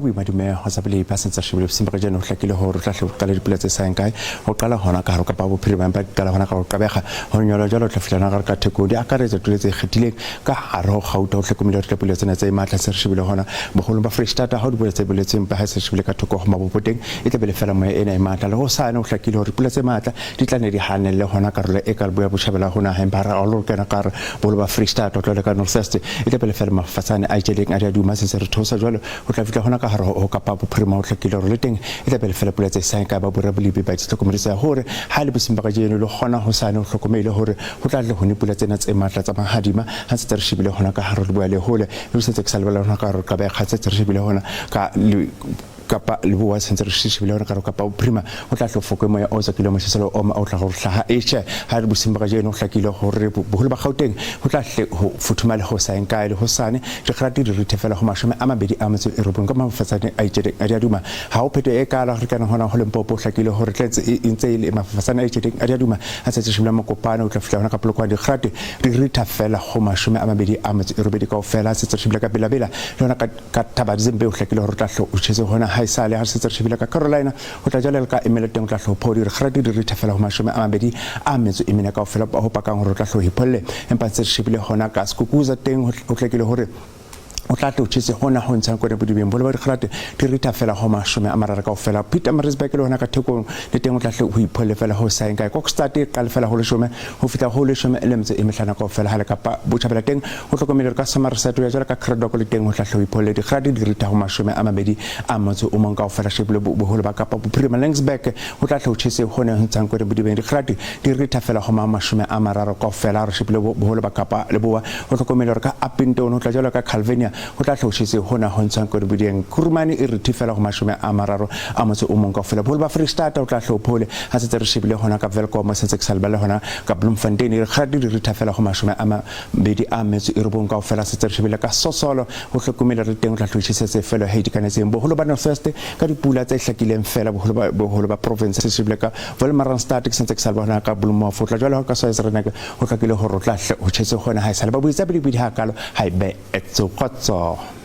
Boima dumeho sa pele ba sentse shebile bosimba kajeno ho hlakile hore o tla hle o qale dipula tse sayeng kae ho qala hona ka hare kapa bophirima empa di qala hona ka ho qabega ho nyola jwalo o tla fihla hona ka ka thekong di akaretsa tulo tse ikgethileng ka hare ho Gauta ho hlokomile hore pula tsena tse matla se re shebile hona boholong ba Freistata ha o dipula tse boletsweng ba ha se shebile ka thoko ho mabopoteng e tla be le fela moya ena e matla le ho sane ho hlakile hore pula tse matla di tla ne di hanelle hona karolo e ka leboya botjhabela ho naha empa ha re kena ka re boholo ba Freistata ho tloha le ka North West e tla be le fela mafatsane a itjeleng a di a duma se se re theosa jwalo ho tla fihla hona ka hare ho Kapa Bophirima ho hlakile hore le teng e tla be le fela pula tse sang kae ba bora bolipi ba tlhokomedisa hore ha le bosing ba kajeno le hona ho sane ho hlokomele hore ho tla tle hone pula tsena tse matla tsa mahadima ha ntse re shebile hona ka hare leboya le hole le setse ke sa lebala hona ka hare ka ba kgatse tse re shebile hona ka kapa leboa sentse re shebile hona ka hare kapa bophirima ho tla tle fokwe moya o tsakile mosheselo o o tla go hlaha etjhe ha re bosing ba kajeno ho hlakile hore boholo ba Gauteng ho tla hle ho futhumale ho sa kae le hosane dikgerati di rithe fela ho 29 ka mafafatsane a itjedeng a diaduma ha ho pheto e kala re kana hona ho Limpopo ho hlakile hore tletse e ntse e le mafafatsane a itjedeng a diaduma a setse shebile Mokopane o tla fihla hona ka Polokwane dikgerati di ritha fela ho 28 kaofela a setse shebile ka Belabela le hona ka Thabazimbi ho hlakile hore o tla hle o tjhese hona ha esale ha setse re shebile ka Carolina ho tla jwale ka Emeleteng o tla hle ho phodi re kgerati di ritha fela ho 24 kaofela ho pakang hore o tla hle ho ipholle empa ntse re shebile hona ka Skukuza teng ho hlakile hore o tla tle o tjhese hona ho ntshang kone bodibeng bolo ba dikgerate di ritha fela ho 30 kaofela Pietermaritzburg le hona ka Thekong le teng o tla hle ho ipholle fela ho saeng kae Kokstad e qale fela ho 10 ho fihla ho 15 kaofela ha le Kapa Botjhabela teng ho hlokomele hore ka Somerset ho ya jwalo ka Cradock le teng ho tla hle ho ipholle dikgerate di ritha ho 21 kaofela shebile boholo ba Kapa Bophirima Laingsburg ho tla hle ho tjhese hone ho ntshang kone bodibeng dikgerate di ritha fela ho 30 kaofela re shebile boholo ba Kapa Leboa ho hlokomele hore ka Upington ho tla jwalo ka Calvinia ho tla hle ho tjhese hona ho ntshang kone bodibeng Kurumane e rithe fela ho 31 kaofela boholo ba Freistata ho tla hle ho phole ha setse re shebile hona ka Welkom sentse ke sa lebale hona ka Bloemfontein dikgerate di ritha fela ho 29 kaofela setse re shebile ka Sosolo ho hlokomele re teng o tla hlotjhisetse felo he itekanetseng boholo ba North West ka dipula tse hlakileng fela boholo ba province se shebile ka Wolmaranstad ke sentse ke sa lebale hona ka Bloemhof ho tla jwale ka Swaziland ho hlakile hore o tla hle ho tjhese hona ha e sale ba buitsa bidibidi ha kalo ha e be etso kgotso.